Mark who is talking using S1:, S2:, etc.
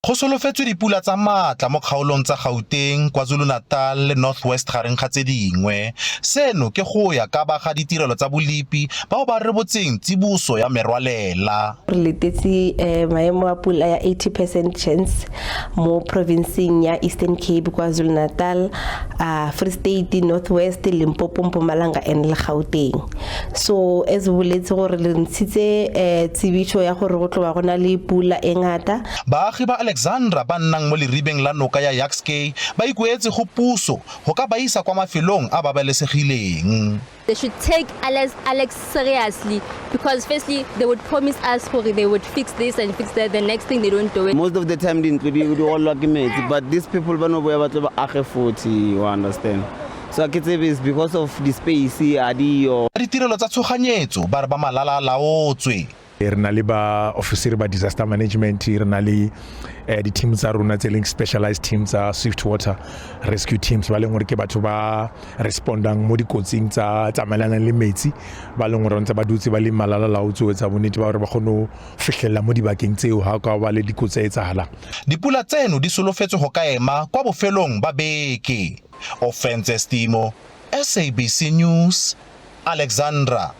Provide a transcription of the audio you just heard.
S1: Go solofetswe dipula tsa maatla mo kgaolong tsa Gauteng, KwaZulu-Natal le North West gareng ga tse dingwe. Seno ke go ya ka ba ga ditirelo tsa bolepi bao ba rebotseng tsiboso ya merwalela.
S2: Re letetse maemo a pula ya 80 percent chance mo provinceng ya Eastern Cape, KwaZulu-Natal, Free State, North West, Limpopo, Mpumalanga and le Gauteng. So as boletse gore le ntshitse tsebišo ya gore go tloba go na le pula e ngata.
S1: Baagi ba Alexandra ba nnang mo leribeng la noka ya Jukskei ba ikuetse go puso go ka ba isa kwa mafelong a babalesegileng.
S3: They should take Alex seriously because firstly they would promise us gore they would fix this and fix that. The next thing, they don't do it.
S4: Most of the time dintlo di gollwa ke metsi, but these people ba no boya ba tlo ba age futhi, you understand? So ke tsebe is because of the space a diyo.
S1: Ditirelo tsa tshoganyetso ba re ba malala a laotswe.
S5: Re na le ba officer ba disaster management, re na le di-team tsa rona tse leng specialized team tsa swift water rescue teams, ba leng gore ke batho ba respondang mo dikotsing tsa tsamaelanang le metsi, ba leng gore ntse ba dutse ba le malala laotswe tsa bonnete ba gore ba kgone go fitlhelela mo dibakeng tseo ga ka ba le dikotsi tse etsagalang.
S1: Dipula tseno di solofetswe go ka ema kwa bofelong ba beke. Ofentse Stimo, SABC News, Alexandra.